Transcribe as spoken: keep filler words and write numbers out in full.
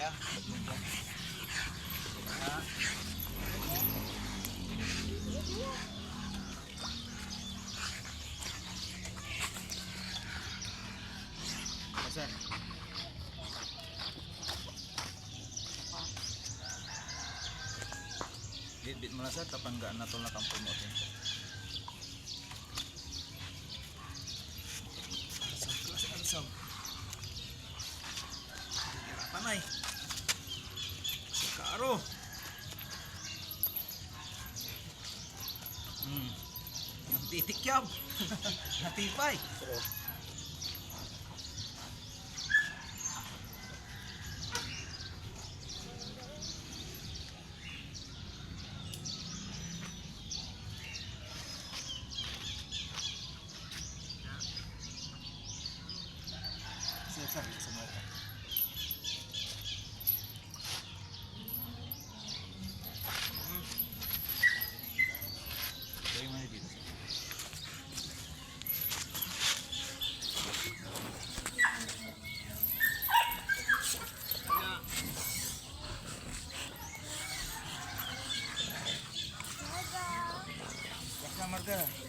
Sir. Bitbit mo na, sir, tapang gaan na tol na kampo mo, sir. Alsam, klase alsam. Hirapan ay. Sa karo. Hmm. Nagtitikyab. Natipay. Sir, sir, sa mga Gawin mo na dito, sir. Basta, Marga.